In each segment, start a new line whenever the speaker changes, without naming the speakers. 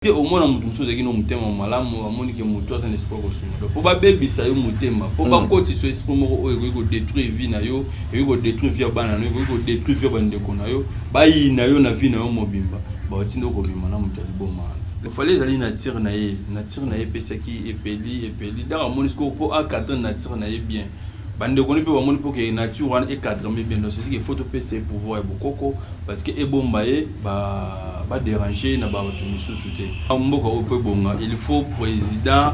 Te omona moto mosusu ozalaki no motema malamu, amoni ke moto aza na esprit kosunga, donc mpo babebisa yo motema, mpo bakotisa yo esprit moko oyo ekoki kodétruire vie na yo, ekoki kodétruire vie ya bana na yo, ekoki kodétruire vie ya bandeko na yo, bayina yo na vie na yo mobimba, baotindi okobima na moto ya liboma wana. Fally ezali nature na ye, nature na ye epesaki epeli epeli, donc amoni sikoyo mpo acadre nature na ye bien, bandeko ne mpe bamoni mpo ke nature wana ecadrame bien, donc c'est ce qu'il faut topesa ye pouvoir ya bokoko parce que ebomba ye ba ba déranger na bato misusu te. Mboka oyo mpo ebonga, il faut président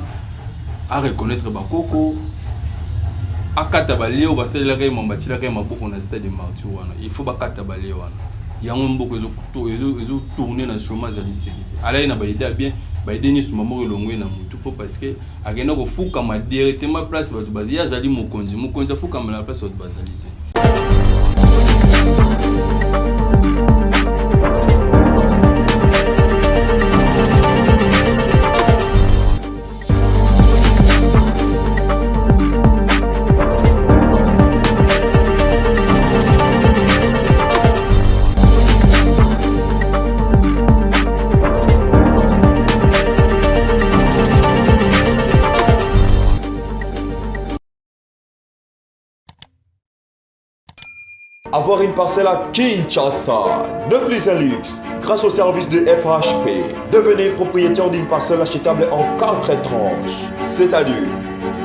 a reconnaître bakoko, akata balie oyo basalelaka ye mambo, batielaka ye maboko na stade de martyr wana, il faut bakata balie wana. Yango mboka ezotourne na chômage ya liseki te. Alai na baide ya bien, baide nyonso mamoko elongwe na motu mpo parce que akende kofukama directement place bato bazali. Ye azali mokonzi, mokonzi afukama na place bato bazali te.
Avoir une parcelle à Kinshasa n'est plus un luxe. Grâce au service de FHP, devenez propriétaire d'une parcelle achetable en 4 tranches, c'est-à-dire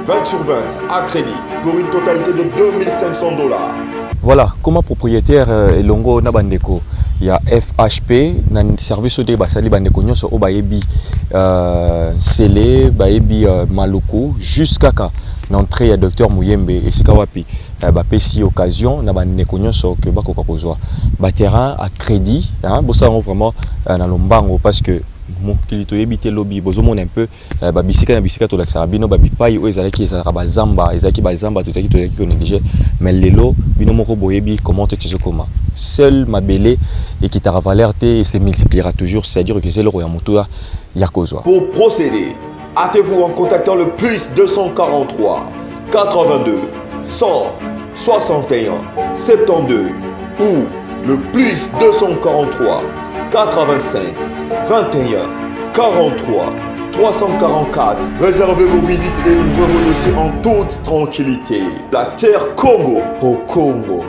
20 sur 20 à crédit pour une totalité de 2500 $.
Voilà comment propriétaire elongo na bandeko ya FHP na service oyo basali. Bandeko nyonso oyo bayebi Nsele, bayebi Maluku, juste kaka na entrée ya docteur Muyembe, esika wapi bapesi occasion na bandeko nyonso ke bakoka kozwa baterrain à crédit, hein. Bosala yango vraiment na lombango parce que mokili toyebi te lobi. Bozomona un peu babisika na bisika tolakisaka bino, babipai oyo ezalaki, ezalaka bazamba, ezalaki bazamba, tozalaki konéglige, mais lelo bino moko boyebi comment te tozokoma. Seul mabele ekitaka valeur te et se multipliera toujours, c'est-à-dire que eza eloko ya motuya ya kozwa.
Pour procéder, hâtez-vous en contactant le plus 243 82 161 72 ou le plus 243 85 21 43 344. Réservez vos visites et ouvrez vos dossiers en toute tranquillité. La terre Congo au Congo.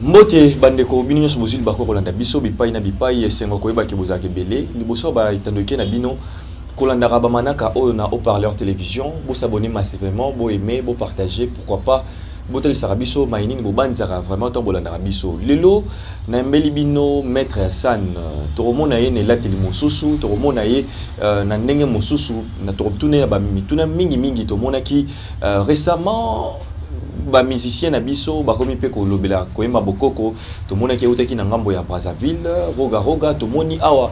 Mbote bandeko, bino nyonso bozwi libako kolanda biso bipai na bipai. Esengo koyebaki bozalaka ebele liboso baetandoke na bino kolandaka bamanaka oyo na haut-parleur télévision. Bosabonner massivement, boaimer, bopartager, pourquoi pas botalisaka biso mai nini bobanzaka vraiment ntango bolandaka biso. Lelo nayembeli bino maître Hassan. Tokomona ye na elateli mosusu, tokomona ye na ndenge mosusu, na tokotuna ye na bamituna mingimingi. Tomonaki récemment bamusicien na biso bakomi mpe kolobela koyemba bokoko. Tomonaki eutaki na ngambo ya Brazzaville, Roga Roga. Tomoni awa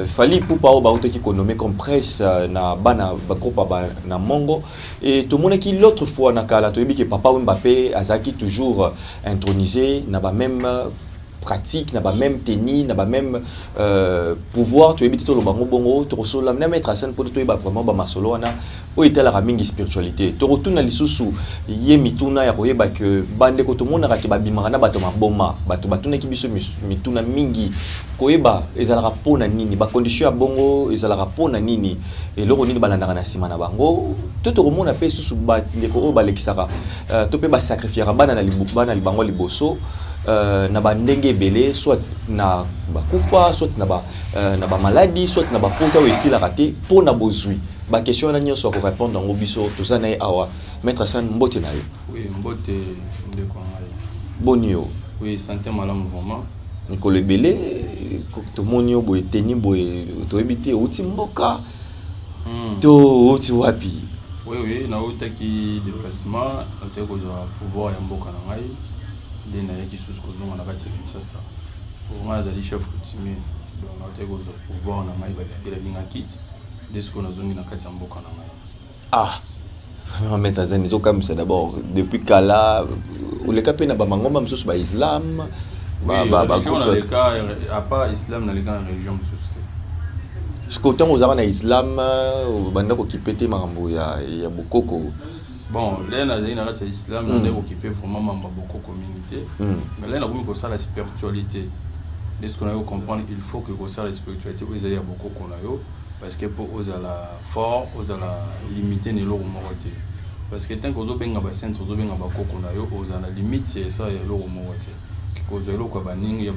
Fally Ipupa oyo bautaki konommer comme presse na bana bagroupe na mongo. Et tomonaki l'autre fois na kala, toyebi ke Papa Wemba mpe azalaki toujours intronisé na bameme pratique, na bameme tenue, na bameme pouvoir. Toyebi te, toloba ngo bongo. Tokosolola na maître Hassan mpo toyeba vraiment bamasolo wana oyo etalaka mingi spiritualité. Tokotuna lisusu ye mituna ya koyeba ke bandeko tomonaka ke babimaka na bato maboma. Bato batunaki biso mituna mingi koyeba ezalaka mpona nini, bacondition ya bongo ezalaka mpona nini, eloko nini balandaka na nsima na bango. To tokomona mpe susu bandeko oyo balekisaka to mpe basacrifiaka bana na bana libango liboso na bandenge ebele, soit na bakufa, soit na bamaladi, soit na bapota oyo esilaka te mpo na bozwi. Baquestion wana nyonso akorépondre yango. Biso toza na ye awa. Maître Hassan, mbote na yo.
Oui, mbote ndeko ngai.
Boni yo?
Oui, santé malamu vraiment.
Mikolo ebele tomoni yo boye, teni boye, toyebi te outi mboka to outi wapi?
Oui, nautaki déplacement, nautaki kozwa pouvoir ya mboka na ngai, nde nayaki susu kozonga na kati ya Kinshasa. Po ngai nazali chef coutumier, donc nautaki kozwa pouvoir na ngai, batikelaki nga kiti, nde sikoyo nazongi na kati ya mboka na ngai.
Ah, maître Hassan, ezokamwisa d'abord. Depuis kala oleka mpe na bamangomba mosusu, baislam?
Religion naleka, à part islam naleka na religion mosusu te.
Sikoyo ntango ozalaka na islam, obanda kokipe te makambo ya bokoko?
Bon, lelo nazali na kati ya islam, nandaki kokipe vraiment mambo ya bokoko mingi te, mais lelo nakomi kosala spiritualité. Nde soki nayo comprendre, il faut que kosala spiritualité oyo ezali ya bokoko na yo, parce que mpo ozala fort, ozala limité na eloko moko te, parce que tant que ozobenga bacentre, ozobenga bakoko na yo, ozala na limite ya esala ya eloko moko te. Kozwa eloko ya baninga, ya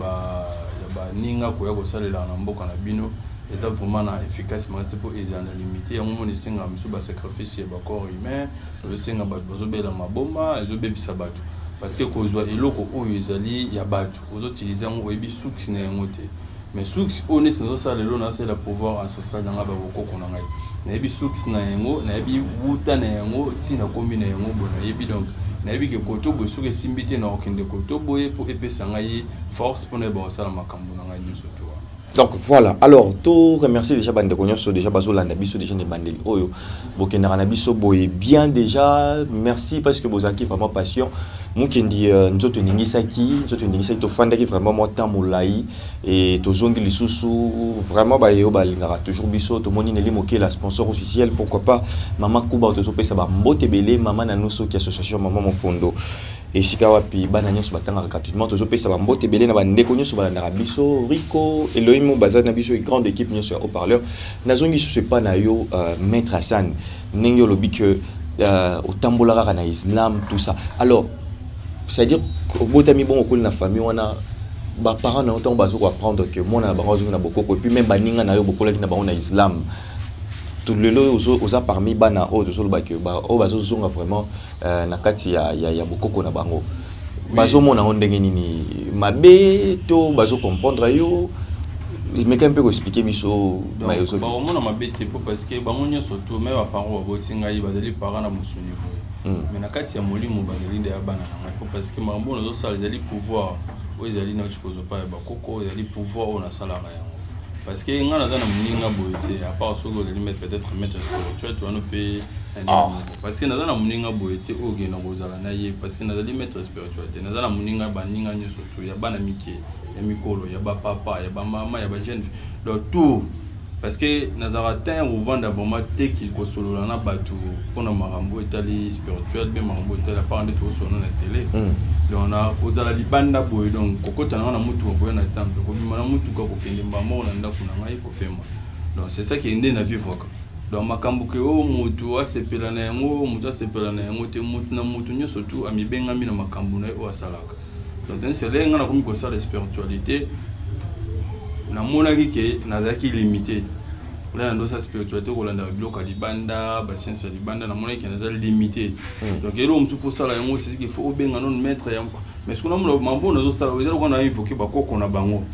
baninga koya kosalela na mboka na bino, eza vraiment na efficace makasi, mpo ezala na limité. Yango mona esengaka mosusu basacrifice ya bacorps humain, ezosenga bato bazobela maboma, ezobebisa bato, parce que kozwa eloko oyo ezali ya bato, ozoutiliser yango, oyebi source na yango te. Mais source oyo neti nazosala lelo, nasalela pouvoir ancestral na ngai, babokoko na ngai, nayebi source na yango, nayebi wuta na yango, ntina kombi na yango boye nayebi. Donc nayebi ke koto boye, soki esimbi te, nakokende koto boye mpo epesa ngai force mpona yeba kosala makambo na ngai nyonso to wana.
Donc voilà, alors to remercier déjà bandeko nyonso déjà bazolanda biso déjà na ebandeli oyo bokendaka na biso boye bien. Déjà merci, parce que bozalaki vraiment patient. Mokendi nzoto eningisaki, nzoto eningisaki, tofandaki vraiment mwa temps molai e tozongi lisusu. Vraiment baye oyo balingaka toujours biso, tomoni Neli Mokela, sponsor officiel, pourquoi pas Mama Kuba, tozopesa bambote ebele. Mama na soki association Mama Mofondo, esika wapi bana nyonso batangaka gratuitement, tozopesa bambote ebele na bandeko nyonso balandaka biso. Rico Elohim baza na biso, grande équipe nyonso ya haut-parleur. Nazongi susu epa na yo, Maître Hassan. Ndenge olobi ke otambola kaka na islam, tout ça, alors c'est à dire obotami bongo, okoli na famille wana, baparent na yo ntango bazo koapprendre ke mwana na bango azongi na bokoko, et puis même baninga na yo bokolaki na bango na islam, to lelo oza parmi bana oyo tozoloba ke oyo bazozonga vraiment na kati ya bokoko na bango, bazomona yango ndenge nini? Mabe to bazocomprendre yo? Meka mpe koexpliquer biso.
Bakomona mabe te, mpo parce que bango nyonso to me baparent baboti ngai bazali parent na mosuni boye, mais na kati ya molimo bazali nde ya bana na ngai, mpo parce que makambo oyo nazosala ezali pouvoir oyo ezali nauti kozwa pa ya bakoko, ezali pouvoir oyo nasalaka yango, parce que ngai naza na moninga boye te, à part soki ozali peut-être maître spirituel to wana mpe na ndenge moko, parce que naza na moninga boye te oyo okenda kozala na ye, parce que nazali maître spirituel te. Naza na moninga, baninga nyonso to ya bana mike, ya mikolo, ya bapapa, ya bamama, ya bajeune, donc tout, parce que nazalaka temps kovanda vraiment te, kosolola na bato mpona makambo etali spirituel mpe makambo etali, à part nde tokosolola na télé. Donc na kozala libanda boye, donc kokota na nga na mutuka, koya na temple, kobima na mutuka, kokende mbala moko na ndako na ngai kopema. Donc c'est ça qui nde na vivraka. Donc makambo ke oyo motu asepela na yango, motu asepela na yango te, motu na motu nyonso tu amibengami na makambo na ye oyo asalaka. Donc sele nga nakomi kosala spiritualité, namonaki ke nazalaki limité. Ola na ndosa spiritualité, kolanda biloko ya libanda, bascience ya libanda, namonaki ke naza limité. Donc eloko mosusu mposala yango, c'est qu'il faut obenga nano maître ya. Mais soki namona mambo nazosala eza lokola na invoquer bakoko na bango,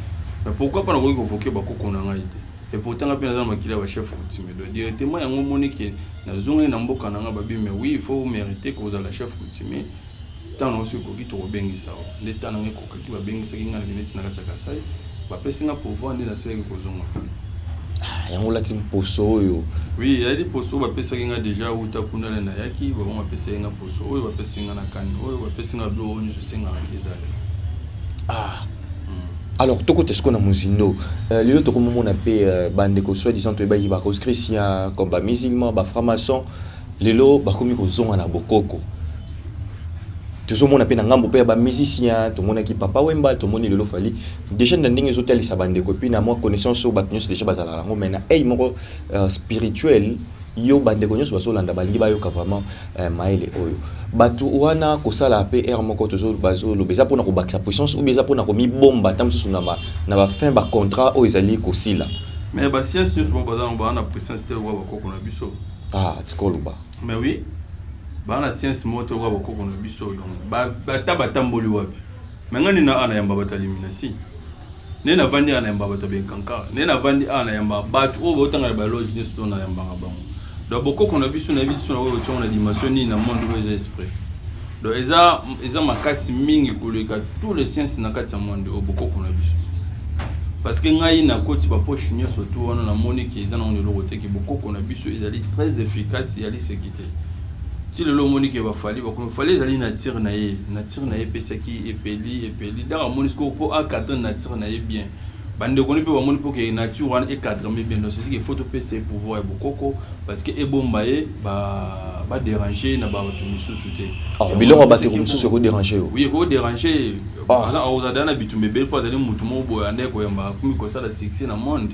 mais pourquoi mpa nakoki koinvoquer bakoko na ngai te? Et pourtant nga mpe naza na makili ya bachef coutumier. Donc directement yango omoni ke nazongaki na mboka na nga, babi: "Mais oui, il faut mériter kozala chef coutumier. Ntango nango soki ekoki, tokobengisa o." Nde ntango nango ekokaki, babengisaki nga neti na kati ya Kasai, bapesi nga pouvoir, nde nasalaki kozonga.
Ah, yango olati mposo oyo?
Oui, ezali poso oyo bapesaki nga déjà uta kuna. Le nayaki, bango bapesaki nga poso oyo, bapesi nga na kani oyo, bapesi nga biloko oyo nyonso esengaka ezala.
Ah. Alors tokota sikoyo na mozindo. Lelo tokomomona mpe bandeko soi disant toyebaki barose chrétien comme bamusulman, bafranc-maçon, lelo bakomi kozonga na bokoko. Tozomona mpe na ngambo mpe ya bamusicien, tomonaki Papa Wemba, tomoni lelo Fally. Déjà na ndenge ezotalisa bandeko, et puis na mwa connaissance oyo bato nyonso déjà bazalaka yango, mais na œil moko spirituel, yo bandeko nyonso bazolanda balingi bayoka vraiment mayele oyo bato wana kosala mpe ere moko bazoloba eza mpona kobakisa puissance ou bien eza mpona komibomba ata mosusu na bafin bacontrat oyo ezali kosila.
Mais bascience nyonso bango baza baza na puissance te lokola bakoko na biso.
Ah, tika oloba.
Mais oui, baa na science moko te lokola bakoko na biso. Donc bata batamboli wapi? Mais ngai nde na awa nayamba bato ya Illuminati, nde navandi awa nayamba bato ya Benkankar, nde navandi awa nayamba bato oyo baotanga na baloge nyonso to nayambaka bango. Donc bokoko na biso, nayebi biso na oyo otiango na dimension nini na monde oyo eza esprit. Donc eza makasi mingi koleka tous les sciences na kati ya monde oyo, bokoko na biso, parce que ngai nakoti bapoche nyonso tu wana, namoni ke eza nango eloko te, ke bokoko na biso ezali très efficace, ezali sécurité. Ti lelo omoni ke baFally bakomi, Fally ezali nature na ye, nature na ye epesaki epeli epeli. Donc amoni sikoyo mpo encadre nature na ye bien. Bandeko ni mpe bamoni mpo ke nature wana ecadrame bien. Donc c'est ce qu'il faut, topesa ye pouvoir ya bokoko parce que ebomba ye, badéranger na bato misusu te.
Ah, biloko ya bato mosusu ekodéranger yo?
Oui, ekodéranger. Akozala na bitumba ebele mpo azali motu moko boye ande koyamba, akomi kosala succès na monde,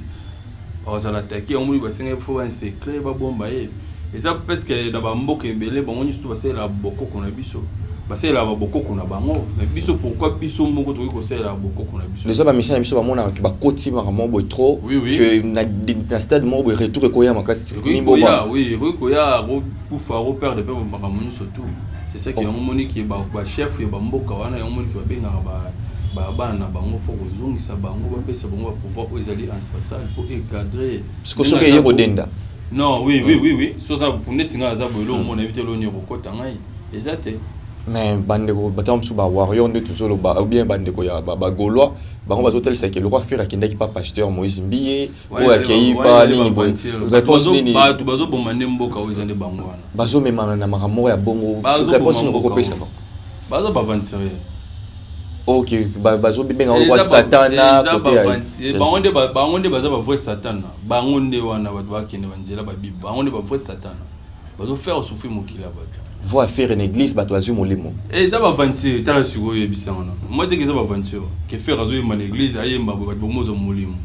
azala attaqué. Yango moni basengaki fo basecret babomba ye. Eza parce que na bamboka ebele, bango nyonso to basalelaka bokoko na biso, basalelaka babokoko na bango. Mais biso, pourquoi biso moko tokoki kosalela bokoko na biso?
Déjà bamusiciens na biso bamonaka bakoti makambo boye trop
Oui.
que na stade moko boye, retour ekoya makasi.
Ekoki koya, oui, ekoki koya, akokufa, akoperdre mpe makambo nyonso tout. C'est ça que yango moniki bachef ya bamboka wana, yango moniki babengaka bana na bango, fo kozongisa bango, bapesa bango bapouvoir oyo ezali ancestral mpo encadre.
Soki eye kodenda?
Non, oui, so oza neti ngai, aza boye, eloko mona yebi te, eloni ekokota ngai eza te.
Mais bandeko bato mosusu, bawarrior nde tozoloba, ou bien bandeko ya bagaulois, bango bazotalisa ke lokwa Ferre akendaki pa pasteur Moïse Mbiye, oyo akei pa nini boye, réponse nini?
Bato bazoboma nde mboka oyo eza nde bango wana.
Bazomemana na makambo moko ya bongo, réponse nini okopesa?
Baza baaventurier.
Ok, bazobenga lokwa satana
côté. Bango nde baza bavrai satana. Bango nde wana bato bakende banzela babible, bango nde bavrai satana, bazofaire souffrir mokili ya bato.
Voix Ferre na église, bato bazwi molimo.
Eza baaventure. Tala sikoyo, oyebisanga nano moi teke eza baaventure ke Ferre azoyemba na église, ayemba boye, bato bomozwa molimo.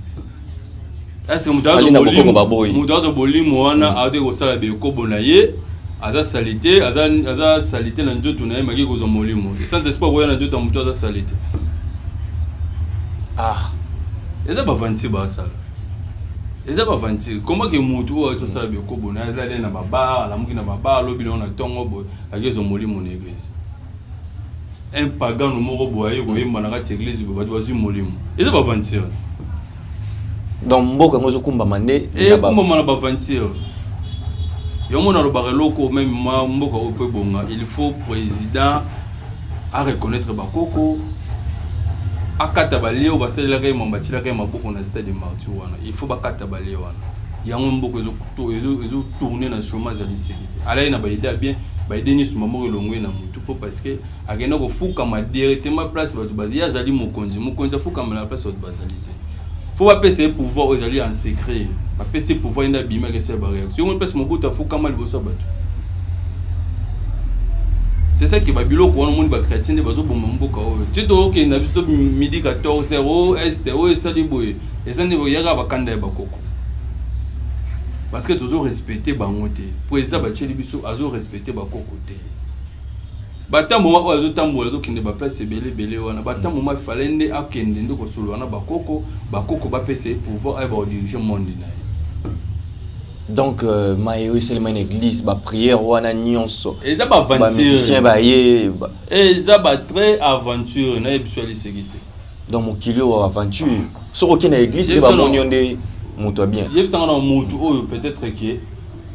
Est-ce moto azwa bolimo wana aote kosala bekobo na ye? Aza saleté, aza saleté na nzoto na ye, maki kozwa molimo. Saint Esprit akoya na nzoto ya moto aza saleté?
Ah.
Eza baaventure basala, eza baaventure. Comment ke motu oyo atosala bekobo na ye, azali na babar, alamuki na babar, alobi nango na ntongo boye, akezwa molimo na église? Un pagano moko boye aye koyemba na kati ya église boye, bato bazwi molimo. Eza baaventure.
Donc mboka yango ezokumbama nde?
Ekumbama na baaventure. Yango nalobaka eloko même ma mboka oyo mpo ebonga, il faut président areconnaître bakoko, akata balie oyo basalelaka ye, batilaka ye maboko na stade Martyr wana. Il faut bakata balie wana. Yango mboka ezotourne na chômage ya liseki te. Alai na baide ya bien, baide nyonso maboko elongwe na motu mpo parce que akende kofukama directement place bato bazali. Ye azali mokonzi, mokonzi afukama na place bato bazali te. Fo bapesa ye pouvoir oyo ezali en secret. Bapesa ye pouvoir, ye nde abimaki, esala baréaction. Yango place Mobutu afukama liboso ya bato. C'est ça que babiloko wana omoni, bachrétien nde bazoboma mboka oyo. Ti tookende na biso to midi 14 heures o est oyo esali boye, eza nde yaka bakanda ya bakoko parce que tozorespecte bango te. Po eza batieli biso, azorespecte bakoko te. Batamboma oyo azotambola, azokende baplace ebele ebele wana, batamboma efale nde akende nde kosolola na bakoko. Bakoko bapesa ye pouvoir, ayeba kodirige monde na ye.
Donc maye oyo esalema na église, baprière wana nyonso?
Eza
bamusicien
baaventure.
Baye
Eza batrait aventure, nayebi biso ya liseki te.
Donc mokili oyo aventure, soki okei na église nde bamoni yo nde moto ya bien?
Yebisanga na motu oyo peut-être ke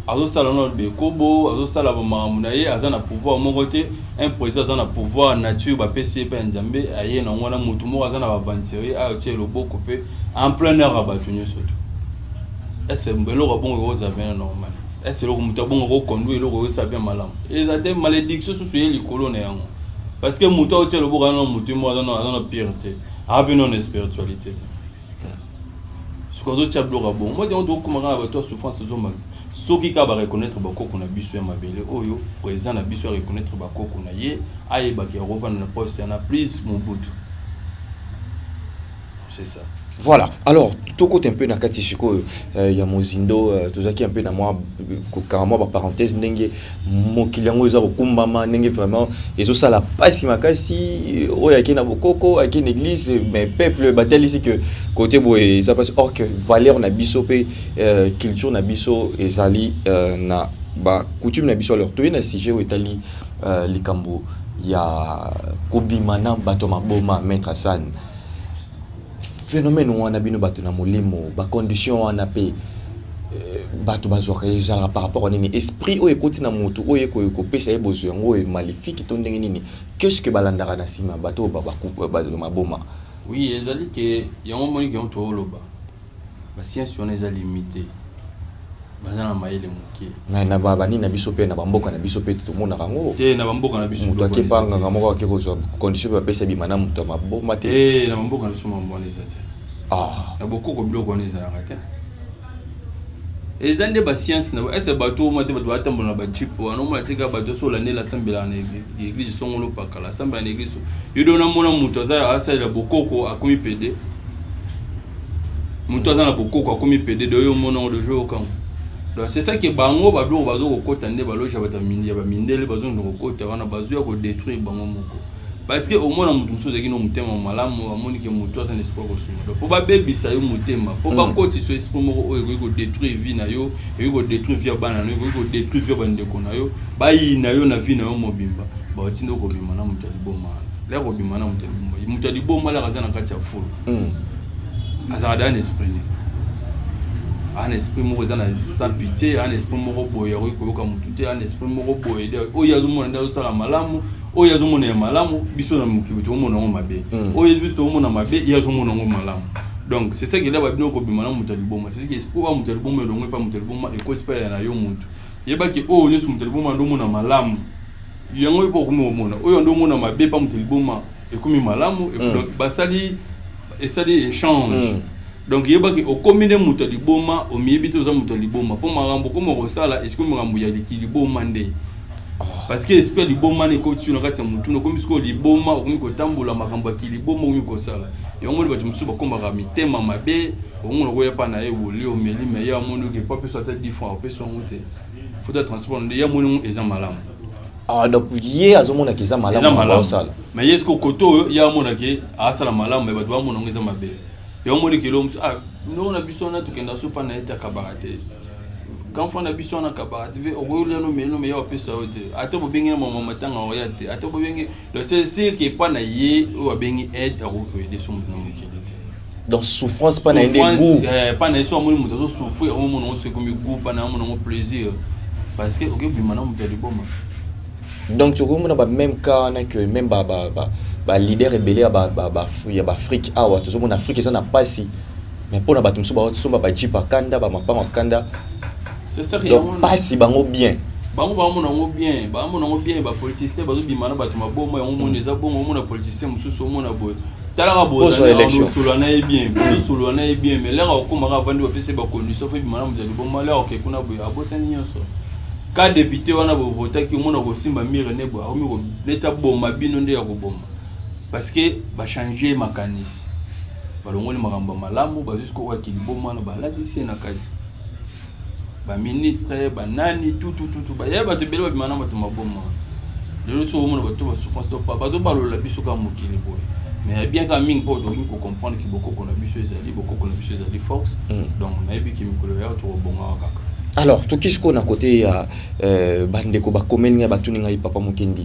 azosala na bekobo, azosala bamakambo na ye, aza na pouvoir moko te. Un président aza na pouvoir nature bapesi ye mpe ya Nzambe, aye nango wana. Motu moko aza na baaventurier, ayo tie loboko mpe en plein air ya bato nyonso to. Ese eloko ya bongo ekozala bien normal? Ese eloko moto ya bongo akoconduire eloko oyosala bien malamu? Eza te. Malédiction susu ye likolo na yango parce que moto aotia loboko aza na motu moko aza na pire te, aza mpe nano na spiritualité te. Soki azotia biloko ya bongo, moi yango tokóma kaka bato ya souffrance. Tozomakisa soki kaka bareconnaître bakoko na biso ya mabele oyo. Président na biso areconnaître bakoko na ye, ayebaki ya kovanda na poste yana plus Mobutu, c'est ça.
Voilà, alors tokota un peu na kati sikoyo ya mozindo. Tozalaki un peu na mwa kokanga mwa baparenthèse ndenge mokili yango eza kokumbama, ndenge vraiment ezosala mpasi makasi. Oyo ake na bokoko, ake na église, mais peuple batalisi ke côté boye eza mpasi, or que valeur na biso mpe culture na biso ezali na bacoutume na biso. Alors toye na sujet oyo etali likambo ya kobima na bato ya maboma. Maître Hassan, phénomène wana, bino bato na molimo, bacondition wana mpe bato bazwaka, ezalaka par rapport a nini? Esprit oyo ekoti na motu oyo ekopesa ye bozwi yango oyo maléfique to ndenge nini? Qu'est-ce que balandaka na nsima bato oyo maboma?
Oui, ezali ke yango moniki, yango tooloba, bascience wana eza limité, baza na mayele moke.
Na banini na biso mpe na bamboka na biso mpe tomonaka yango.
Te, na bamboka na biso
Moto akepa nganga moko ake kozwa condition mpe bapesa bima na moto ya maboma te.
Te, na bamboka na biso mambo wana eza te.
Ah.
Na bokoko biloko wana ezalaka te. Eza nde bascience na ese bato omona te, bato batambola na bajeep wana, omona te kaka bato so olandela, asambelaka na église songolo pakala, asambelaka na église. Yo do namona moto aza asalela bokoko akomi pédé, moto aza na bokoko akomi pédé de oyo omona ngo deja okango. Donc c'est ça que bango babiloko bazo kokota nde baloge ya bato ya bamindele, bazonda kokota wana, bazoya kodétruire bango moko, parce que omona moto mosusu ozalaki no motema malamu, amoni ke moto aza na espoir kosunga. Donc mpo babebisa yo motema, mpo bakotisa yo esprit moko oyo ekoki kodétruire vie na yo, ekoki kodétruire vie ya bana na yo, ekoki kodétruire vie ya bandeko na yo, bayina yo na vie na yo mobimba, baotindi okobima na moto ya liboma wana. Lere kobima na moto ya liboma, moto ya liboma lere aza na kati ya fulu, azalaka da na esprit nini? Aa na esprit moko eza na sans pitié, aa na esprit moko boye akoki koyoka motu te, aa na esprit moko boye oyo azomona nde azosala malamu, oyo azomona ya malamu, biso na mokili tokomona yango mabe. Oyo biso tokomona mabe, ye azomona yango malamu. Donc c'est ça que babino kobima na moto ya liboma, c'est ce que esprit oyo moto ya liboma elongo epa moto ya liboma ekoti mpa ya na yo. Motu yebaki oyo nyonso moto ya liboma nde omona malamu, yango mpo okomi komona oyo nde omona mabe mpa moto ya liboma ekomi malamu. Donc basali esali échange. Donc yebaki okomi nde moto ya liboma, omiyebi te oza moto ya liboma, mpo makambo okoma kosala esikomi makambo ya liki liboma nde, parce que esprit ya liboma nde ekoti na kati ya motu. Okomi sikoyo liboma, okomi kotambola makambo ya kiliboma, okomi kosala yango. Moni bato mosusu bakomaka mitema mabe, omona koya pa na ye, woli omeli, me ye amoni oke po apesa ata 10 francs, opesa yango te, futa transport nde ye amoni yango eza malamu.
Ah, donc ye azomonaka eza
eza
malamu.
Malamu.
Osala.
Mais ye sikoyo kote oyo ye amonaki asala malamu, me bato bamona yango eza mabe. Yango moni kelo mosusu, ah, ndongo na biso wana tokenda so mpa na ye te, akabaka te kanfa na biso wana, akabaka te. Okoyolia no meli no, me ye apesa yo te, ata bobengi na mama matanga oya te, ata bobengi. Donc c'est sûr que epa na ye oyo abengi aide, akoki koaider so moto na mokili te.
Donc souffrance mpa na ye nde
Souffrance,
goût.
Epa na ye so amoni moto azosouffrir, omona yango so ekomi goût mpa na ye, amona yango plaisir, parce que okoki bima na moto ya liboma.
Donc tokomona ba même cas wana que même ba leader ebele ya baafrique awa. Tozomona Afrique eza na mpasi, mais mpona bato mosusu basomba bajeep akanda, bamapango akanda.
C'est ça que
Donc
yango wana.
Mpasi bango bien.
Bango bamona yango bien, bamona yango bien. Bapoliticien bazobima na bato maboma, yango moni eza bongo. Omona politicien mosusu, omona boye, talaka.
Poso ya élection.
Bozosolola na ye bien, bozosolola na ye bien, mais lere akomaka avandi, bapesi ye bacondition fo ebima na moto ya liboma. Lere oke kuna boye, abosani nyonso ka député wana bovotaki. Omona kosimba mire ne boye, akomi neti aboma bino nde ya koboma, parce que bachange makanisi, balongoli makambo ya malamu, bazwi sikoyo oyo liboma wana, balatisi ye na kati, baministre banani tutututu, baya bato ebele babima na bato maboma wana. Lelo so omona bato basouffrance to bato balola biso kaka mokili boye, mais bien kaka mingi mpo tokoki kocomprendre ke bokoko na biso ezali, bokoko na biso ezali force. Donc nayebi ke mikolo ya tokobongaka kaka.
Alors toki sikoyo na côté ya bandeko bakomeli ngai, batuni ngai: "Papa Mokendi,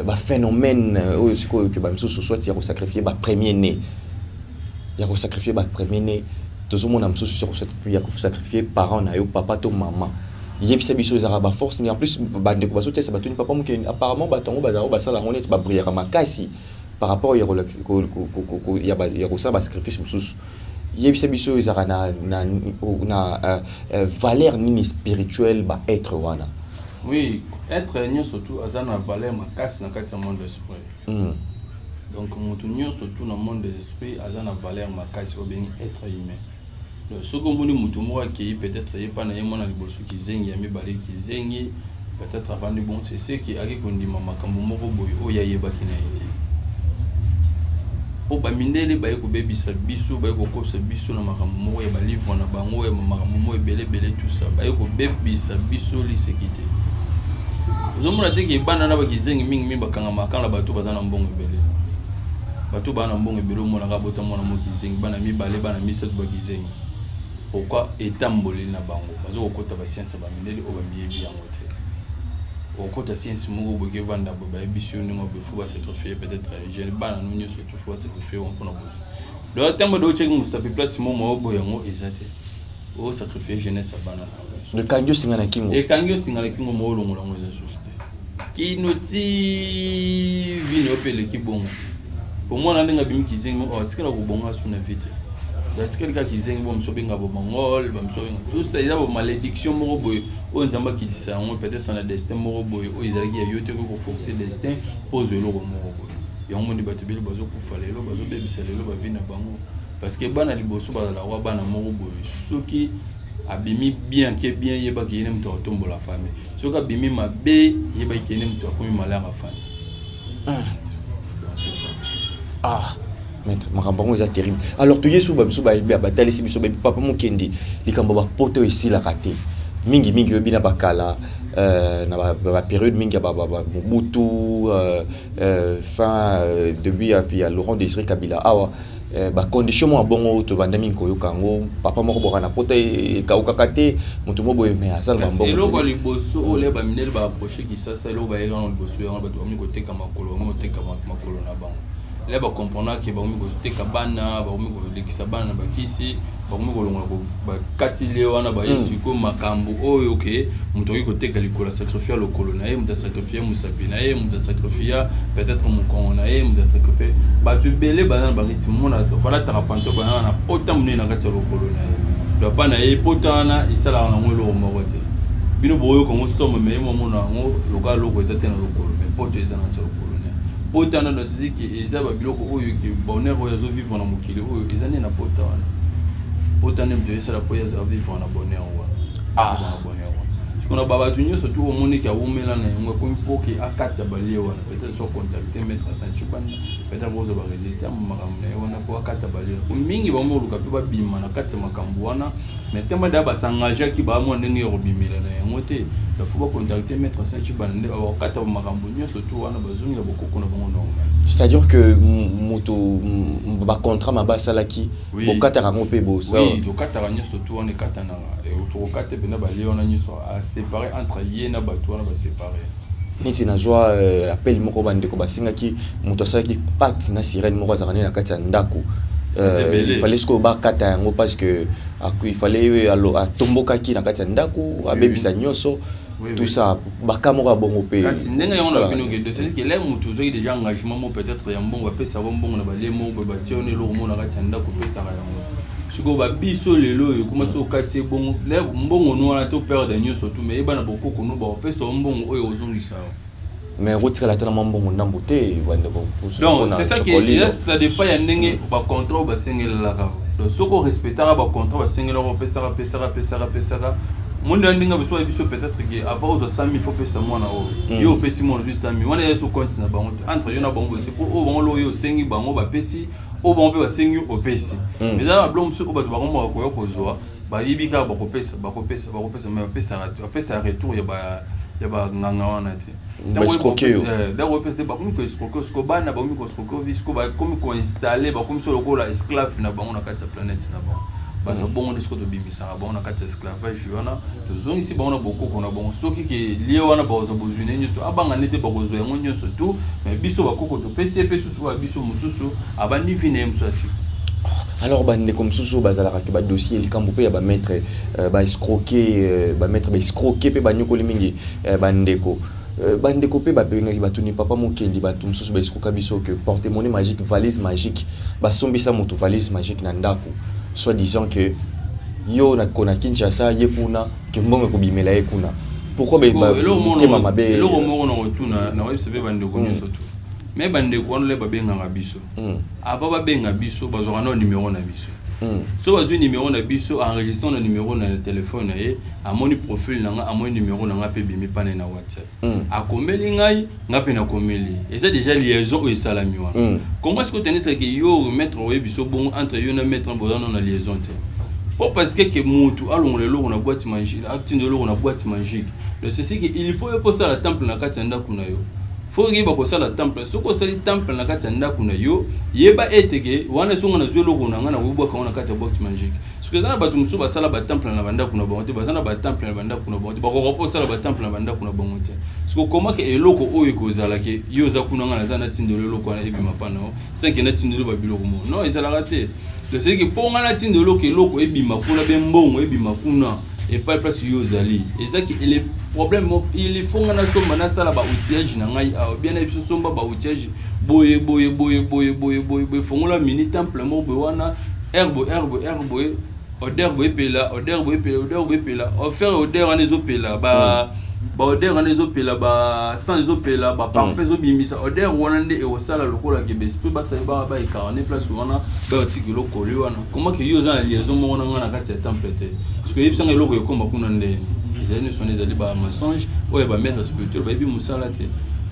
baphénomène oyo sikoyo ke bamisusu soit ya kosacrifie bapremier né, ya kosacrifie bapremier né, tozomona mosusu ya kosacrifie parent na yo, papa to mama. Yebisa biso ezalaka baforce nini?" En plus bandeko bazotesa, batuni: "Papa Mokendi, apparemment bato yango bazalaka basala yango neti babrillaka makasi par rapport ya kosala basacrifice mosusu. Yebisa biso ezalaka na valeur nini spirituelle baêtre wana?"
Oui, être nyonso tu aza na valeur makasi na kati ya monde esprit. Donc moto nyonso tu na monde esprit aza na valeur makasi oyo obengi être humain. Donc soki omoni moto moko akei, peut-être ye mpa na ye mwana liboso kizengi, ya mibale kizengi, peut-être avandi bon, c'est ce qui aki kondima makambo moko boye oyo ayebaki na ye te, mpo bamindele baye kobebisa biso, baye kokosa biso na makambo moko ya balivre na bango, ya makambo moko ebele ebele, tout ça, baye kobebisa biso liseki te. Ozomona te ke bana na bakizengi mingimingi bakangamaka na bato baza na mbongo ebele. Bato baa na mbongo ebele, omonaka bota mwana mo kizengi, bana mibale, bana misato bakizengi. Pourquoi? Etamboleli na bango baza kokota bascience ya bamindele oyo bamiyebi yango te. Okota science moko boye, evanda boye, bayebisi yo ndenge boye, fo basacrifie peut-être jeune bana no nyonso tu, fo basacrifie wango mpona boye. Donc ntango do otiaki mosapi place mo moko boye, yango eza te osacrifie jeunesse ya bana na yo.
Ekangi osinga na kingo.
Ekangi osinga na kingo, mo olongola yango eza susu te, kino ti vino yo mpe eleki bongo. Po mwana ndenge abimi kizengi, atikala kobonga su na vie te, atikali kaka kizengi. Bo mosu obenga bomangol, bamosu obenga tout ça, eza bamalédiction moko boye oyo Nzambe akitisa yango peut-être na destin moko boye oyo ezalaki ya yo te. Koki koforce destin mpo ozwa eloko moko boye. Yango moni bato ebele bazokufa lelo, bazobebisa lelo bavie na bango. Parce que bana liboso bazalaka wa bana moko boye, soki abimi bien ke bien, yebaki ye nde moto akotombola famille. Soki abimi mabe, yebaki ye nde moto akomi malheur ya famille. Donc c'est ça.
Ah maître, makambo yango eza terrible. Alors toye so babiso bayebi, batalisi biso, bayebi papa Mokendi, likambo bapoto oyo esilaka te. Mingimingi oyebi na bakala, na bapériode mingi ya Mobutu, fin début ya Laurent Désiré Kabila awa, bacondition moko ya bongo tobanda mingi koyoka yango. Papa moko boka na pota ekaukaka te, moto mo boye me aza na
Kasi
bambongo.
Eloko ya liboso oyo le bamindele baapproche Kisasa, eloko bayeka na liboso yango, bato bakomi koteka makolo, bakomi koteka makolo na bango. Le bacomprendre ke bakomi koteka bana, bakomi kolekisa bana na bakisi, bakomi kolongola bakati lie wana baye. Sikoyo makambo oyo ke moto akoki koteka likolo, asacrifia lokolo na ye, moto asacrifie mosapi na ye, moto asacrifia peut-être mokongo na ye, moto asacrifie. Bato ebele baza na bariti mona valataka panto, baza na pota monene na kati ya lokolo na ye. Donc pa na ye pota wana esalaka nango eloko moko te. Bino boyoka yango somo, me ye momona yango lokola eloko eza te na lokolo, mais poto eza na kati ya lokolo na ye, pota wana. Donc c'est que eza babiloko oyo ke bonheur oyo azovivre na mokili oyo eza nde na pota wana. Pota nde moto esala po ye azovivre na bonheur wana. Na bonheur wana sikoyo na babato nyonso tu omoniki awumela na yango, ekomi mpo ke akata balie wana. Peut-être so contacter maître Sancho Banda, peut-être kozwa barésultat makambo na ye wana mpo akata balie. Po mingi bango oluka mpe babima na kati ya makambo wana, mais ntango da bas'engageaki, baamwa ndenge ya kobimela na yango te. Il faut bacontacter maître Sancho Banda nde bakokata makambo nyonso tu wana, bazongela bokoko na bango normal.
C'est-à-dire que moto bacontrat mabe asalaki, bokataka yango mpe bosa?
Oui, tokataka nyonso tu wana, ekatanaka. Tokokata mpena balie wana nyonso, aséparé entre ye na bato wana, baséparé.
Neti nazwa appel moko, bandeko basengaki, moto asalaki pacte na sirène moko azalaka nde na kati ya ndako.
Eza ebele.
Il fallait sikoyo bakata yango parce que il fallait atombokaki na kati ya ndako, abebisa nyonso, tout ça. Baka moko ya bongo mpe
Kasi ndenge yango na
tosalaka
bino
te.
Ke c'est que le moto ozwaki déjà engagement mo peut-être ya mbongo, bapesaka mbongo na balie moko boye, batie wana eloko moko na kati ya ndako, opesaka yango. Sikoyo babiso lelo oyo ekoma soki okati ye bongo, le mbongo no wana to perdre nyonso tu, mais yeba na bokoko no bakopesa yo mbongo oyo ozongisa yo.
Mais okotikala ata na mwa mbongo ndambo te, bandeko.
Donc c'est ça que déjà ça dépend ya ndenge bacontrat oyo basengelelaka. Donc soki orespectaka bacontrat basengelaka, opesaka, pesaka, pesaka, pesaka monde ya ndenge biso bayebi biso, peut-être ke avant ozwa 100 000, faut opesa mwana oyo. Yo opesi mwana, ozwi 100 000 wana, eza so compte na bango te, entre yo na bango bosi, po oyo bango lo oyo osengi bango bapesi, oyo bango mpe basengi opesi. Mais eza na biloko mosusu oyo bato bango bakoya kozwa, bayebi kaka bakopesa, bakopesa, bakopesa, mais bapesaka te, bapesaka retour ya banganga wana te.
Baescroquer yo.
Ntango opesa te, bakomi koescroquer. Siko bana bakomi koescroquer vi, siko bakomi koinstaller, bakomi so lokola esclave na bango na kati ya planète na bango. Bato bongo nde siko tobimisaka bango na kati ya esclavage wana, tozongisi bango na bokoko na bango. Soki ke lie wana bakozwa bozwi na ye nyonso, abanga nde te, bakozwa yango nyonso tu, mais biso bakoko topesi ye mpe susu oyo biso mosusu abandi vie na ye mosusu ya sika.
Alors bandeko mosusu oyo bazalaka ke badossier, likambo mpe ya bamaître baescroquer, bamaître baescroquer mpe banyokoli mingi bandeko, bandeko mpe babengaki, batuni papa Mokendi, bato mosusu baescroka biso ke porte monnaie magique, valise magique, basombisa moto valise magique na ndako, soit disant que yo na kona Kinshasa, ye kuna, ke mbongo ekobimela ye kuna. Pourquoi motema mabe?
Eloko moko na kotuna, nakoyebisa mpe bandeko nyonso tu, me bandeko wana le babengaka biso, avant babenga biso bazwaka nao numero na biso. So bazwi numero na biso, enregistre na numero na telefone na ye, amoni profil na nga, amoni numero na nga mpe ebimi pane na WhatsApp, akomeli ngai, nga mpe nakomeli, eza déjà liaison oyo esalami wana. Comment est-ce que otanisaki yo maître oyebi so bongo entre yo na maître boza no na liaison te? Po parce que ke mutu alongola eloko na boîte magique, atinda eloko na boîte magique, donc c'est ce que il faut yo posala temple na kati ya ndako na yo. Faut oyeba kosala temple. Soki osali temple na kati ya ndako na yo, yeba ete ke wana songo nazwi eloko na ngai, nakobwaka yango na kati ya boîte magique. Soki eza na bato mosusu basala batemple na bandako na bango te, baza na batemple na bandako na bango te, bakoka mpo osala batemple na bandako na bango te. Soki okomaka eloko oyo ekozala ke yo oza kuna, ngai naza, natindelo eloko wana ebima mpa na yo sans ke natindelo babiloko moko, non, ezalaka te. Donc c'est que mpo ngai natindelo eloko, eloko ebima kuna, be mbongo ebima kuna epai place yo ozali, ezaki le problème. Il faut ngai nasomba, nasala baoutillage na ngai awa bien na biso, somba baoutillage boye boye boye boye boye boye boye, fongola mini temple moko boye wana, herbe herbe herbe boye, odeur boye epela, odeur boye epela, odeur boye epela, offert odeur wana ezopela ba. Baodeur wana ezopela, basens ezopela, baparfum ezobimisa odeur wana nde ekosala lokola ke baesprit basali baincarne place wana, bayotika eloko oli wana. Comment ke yo oza na liaison moko na ngai na kati ya temple te? Parce que oyebisanga eloko ekóma kuna nde ezali nyonso wana, ezali bamensonge oyo bamaître spirituel bayebi mosala te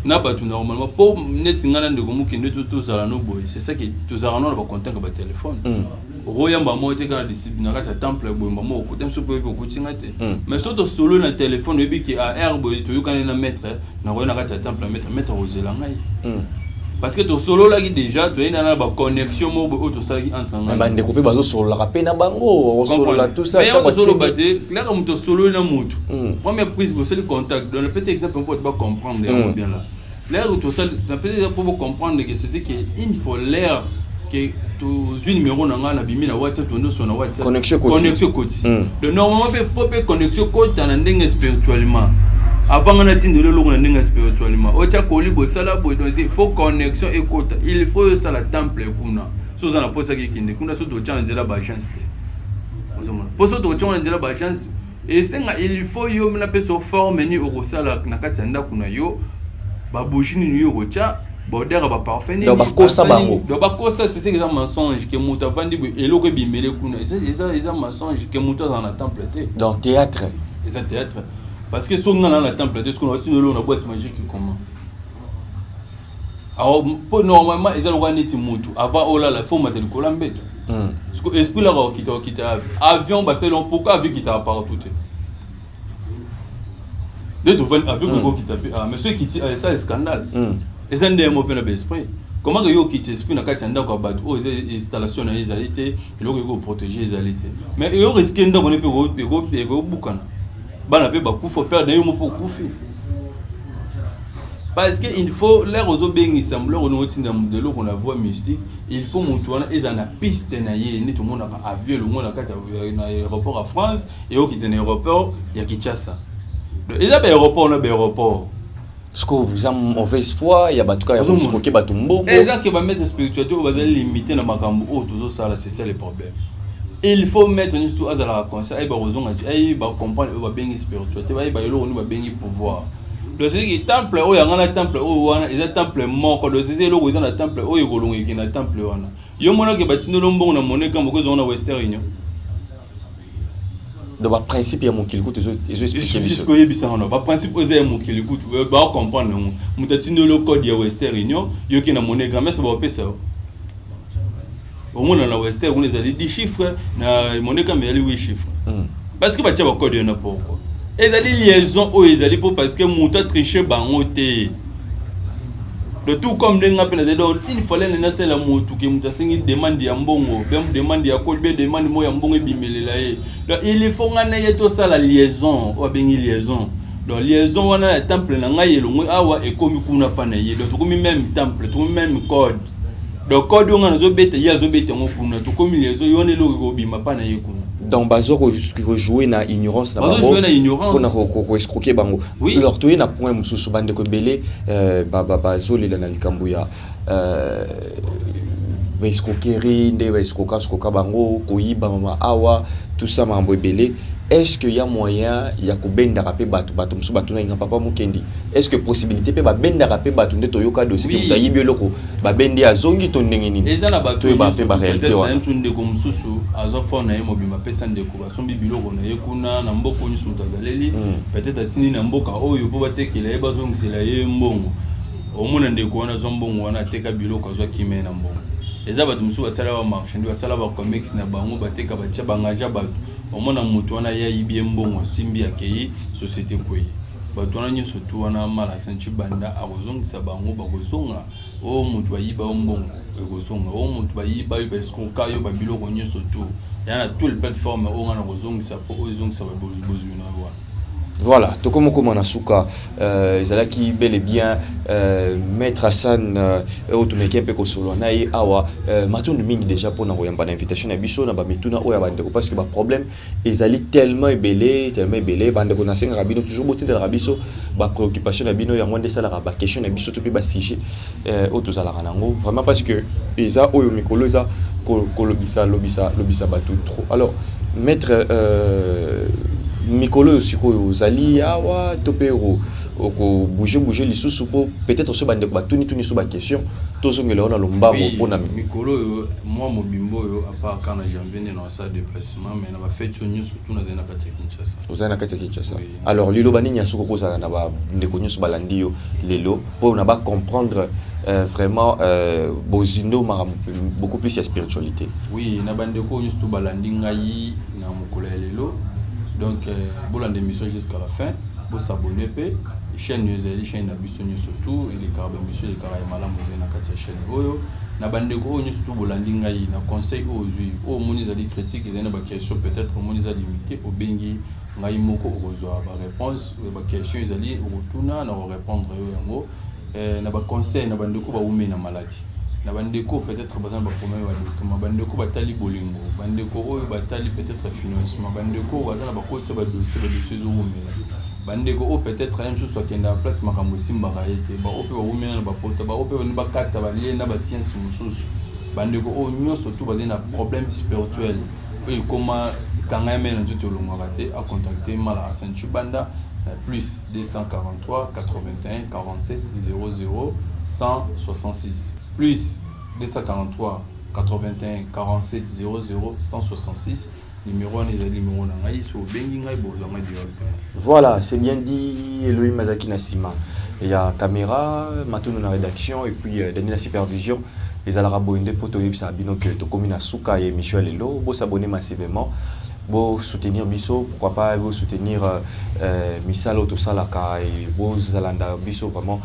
na bato. Normalement, mpo neti ngai na ndeko Mokende tozala no boye, c'est ça que tozalaka no na bacontact ya batelefone. Okoyamba moko te kaka na kati ya temple boye, mamo okuta biso mpo oyebi okutinga te. Mais so tosolo na telefone, oyebi ke a heure boye toyokani na maître, nakoya na kati ya temple ya maître, maître akozela ngai, parce que tosololaki déjà, toyei na baconnexion moko boye oyo tosalaki entre
ngai. Bandeko mpe bazosololaka mpe na bango, osolola tout ça.
Mais yango tozoloba te, claire, moto osololi na motu, première prise bosali contact. Donc napesi exemple mpo bato bacomprendre yango bien là. L'air tosali, napesi exemple mpo bocomprendre que c'est ce que une fois l'air ke tozwi numéro na ngai, nabimi na WhatsApp, tondoso na WhatsApp.
Connexion ekoti.
Connexion ekoti. Donc normalement mpe faut mpe connexion ekota na ndenge spirituellement avant nga natindela eloko na ndenge spirituellement, otya koli bosala boye. Donc il faut connexion ekota, il faut osala temple kuna. So oza na mposaki ekende kuna, so totya na nzela baagence te, ozomona mpo so totya na nzela baagence esenga, il faut yo napesa forme nini okosala na kati ya ndako na yo, babougie nini yo okotya, baodeur ya baparfum nini.
Donc bakosa
basali nini.
Bango.
Donc bakosa, c'est ce que eza mensonge ke moto avandi boye, eloko ebimele kuna. Eza mensonge ke moto azala na temple te.
Donc théâtre.
Eza théâtre, parce que soki nga na temple te, soki na eloko na boîte magique, comment? Alors mpo normalement eza lokola neti motu avant olala, faut omata likolo ya mbeto. Parce que esprit laka okita, okita avion basali. Pourquoi avion ekitaka partout te? Nde tovandi, avion koki okita mpe. Ah, mais soki ekiti, esa scandale. Eza nde yango mpe na baesprit. Comment ke yo okiti esprit na kati ya ndako ya bato oyo eza installation na ye ezali te, eloko eko protéger ezali te, mais eyo risque ndako ne mpe ekobukana, bana mpe bakufa, père na yo mo mpe okufi? Parce que il faut l'air ozobengisa, l'heure olingi otinda moto eloko na voie mystique, il faut moto wana ezala na piste na ye. Nde tomonaka avion elongo na kati na aéroport ya France, eyokite na aéroport ya Kinshasa. Donc eza baaéroport na baaéroport.
Parce que eza mauvaise foi ya bato kaka ya
Ozomona.
koescroquer bato mbongo.
Eza ke bamaître spiritualité oyo bazali limité na makambo oyo tozosala, c'est ça le problème. Il faut maître nyonso azalaka conscient, ayeba kozonga, ayeba comprendre oyo babengi spiritualité, bayeba eloko nini babengi pouvoir. Donc c'est que temple oyo yanga na temple oyo wana eza temple moko. Donc c'est eloko eza na temple oyo ekolonga eke na temple wana. Yo monake batindeli mbongo na monnaie kambo kozonga na Western Union.
Donc baprincipe ya mokili kutu ezoexpliquer biso.
Koyebisanga no baprincipe oyo eza ya mokili kutu bacomprendre yango. Moto atindeli yo code ya Western Union, yoki na MoneyGram, ese baopesa yo. Omona na Western kuna ezali 10 chiffre, na MoneyGram ezali 8 chiffre. Parce que batia bacode wana, pourquoi? Ezali liaison oyo ezali mpo parce que moto atriche bango te. De tout comme ndenge nga mpe nazali, donc il fallait nde nasala motu ke moto asengi demande ya mbongo, bien demande ya koli, bien demande moko ya mbongo ebimelela ye. Donc il faut nga na ye tosala liaison oyo babengi liaison. Donc liaison wana ya temple na ngai elongwe awa, ekomi kuna pa na ye. Donc tokomi même temple, tokomi même code. Donc code oyo ngai nazobeta, ye azobeta yango kuna, tokomi liaison yo wana, eloko ekobima pa na ye kuna.
Donc bazo kojouer na ignorance na bango.
Bazojouer na ignorance.
Mpona koescroquer bango.
Oui.
Alors toye na point mosusu, bandeko ebele bazolela na likambo ya baescroquerie, nde baescroka escroka bango, koyiba mama awa, tout ça, makambo ebele. Est ce que ya moyen ya kobendaka mpe bato? Bato mosusu batunaki nga, papa Mokendi, est ce que possibilité mpe babendaka mpe bato nde toyoka dossier ke
Oui.
moto ayibi eloko, babendi, azongi to ndenge nini?
Eza na bato
Toyeba
nyonso.
mpe baréalité
Peut-être
wana.
ye mosusu, ndeko mosusu azwa fort na ye mobimba, apesa ndeko, basombi biloko na ye kuna na mboka oyo nyonso moto azaleli. Peut-être atindi na mboka oyo mpo batekela ye, bazongisela ye mbongo. Omona ndeko wana azwa mbongo wana, ateka biloko, azwa kimia ye na mbongo. Eza bato mosusu basala bamarchandise, basala bacomex na bango, bateka, batia, baengage bato. Omona moto wana ye ayibi ye mbongo, asimbi, akei, société kwei. Bato wana nyonso tu wana, mala sanchi banda akozongisa bango, bakozonga. Oyo moto bayiba yo mbongo ekozonga, oyo moto bayiba yo, baescroka yo babiloko nyonso tu ya na toutes les plateformes oyo nga na kozongisa mpo oyo ezongisa bozwi na yo wana.
Voilà, tokomi okóma na suka. Ezalaki bel et bien maître Hassan oyo tomeki mpe kosolola na ye awa. Matondo mingi déjà mpona koyamba na invitation na biso na bamituna oyo ya bandeko, parce que baproblème ezali tellement ebele, tellement ebele. Bandeko, nasengaka bino toujours botindelaka biso bapréoccupation na bino, yango nde esalaka baquestion na biso to mpe basujet oyo tozalaka nango vraiment, parce que eza oyo mikolo eza kolobisa lobisa lobisa bato trop. Alors maître, Mikolo oyo sikoyo ozali awa to mpe okobouge bouge lisusu, mpo peut-être so bandeko batuni-tuni so baquestion, tozongela yo na lombango mpona
Mikolo oyo, mwa mobimba oyo, à part kaka na janvier nde na osala déplacement, mais na bafete oyo nyonso tu nazali na kati ya Kinshasa.
Ozali na kati ya Kinshasa.
Oui.
Alors liloba nini ya soki okozala na bandeko nyonso balandi yo lelo mpona bacomprendre vraiment bozindo, makambo beaucoup plus ya spiritualité?
Oui, na bandeko oyo nyonso to balandi ngai na mokolo ya lelo, donc bolanda émission jusqu'à la fin, bosabonner mpe chaîne oyo. Ezali chaîne na biso nyonso tu, elekaka baémission, elekaka ya malamu, ezali na kati ya chaîne oyo. Na bandeko oyo nyonso tu bolandi ngai, na conseil oyo ozwi, oyo omoni ezali critique, ezali na baquestion, peut-être omoni eza limité, obengi ngai moko, okozwa baréponse oyo. Baquestion ezali, okotuna na korépondre yo yango. Na baconseil na bandeko bawumeli na maladi, na bandeko peut-être baza na baproblème ya badocument, bandeko batali bolingo, bandeko oyo batali peut-être financement, bandeko oyo baza na bakotisa badossier, badossier ezowumela, bandeko oyo peut-être ye mosusu akendaka place, makambo esimbaka ye te, baoyo mpe bawumela na bapota, baoyo mpe bani bakata balie na bascience mosusu, bandeko oyo nyonso tu bazali na problème spirituel oyo ekoma kanga ye mai na nzoto, elongwaka te, acontacte Mala Asan Chibanda na plus 243 81 47 00 166, plus 243 81 47 00 166. Numéro wana ezali numéro na ngai. So obengi ngai, bozwa ngai directement.
Voilà, c'est bien dit. Elohim azalaki na nsima ya caméra, Matono na rédaction et puis Dani na supervision. Ezalaka boye nde mpo toyebisaka bino ke tokomi na suka ya émission ya lelo. Bosabonner massivement, bosoutenir biso, pourquoi pas bosoutenir misala oyo tosalaka e bozalanda biso vraiment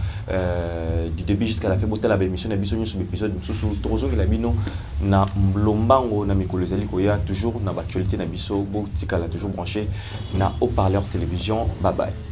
du début jusqu'à la fin. Botala baémission na biso nyonso, baépisode mosusu tokozongela bino na lombango na mikolo ezali koya, toujours na baactualité na biso. Botikala toujours branché na Haut Parleur Télévision. Bye bye.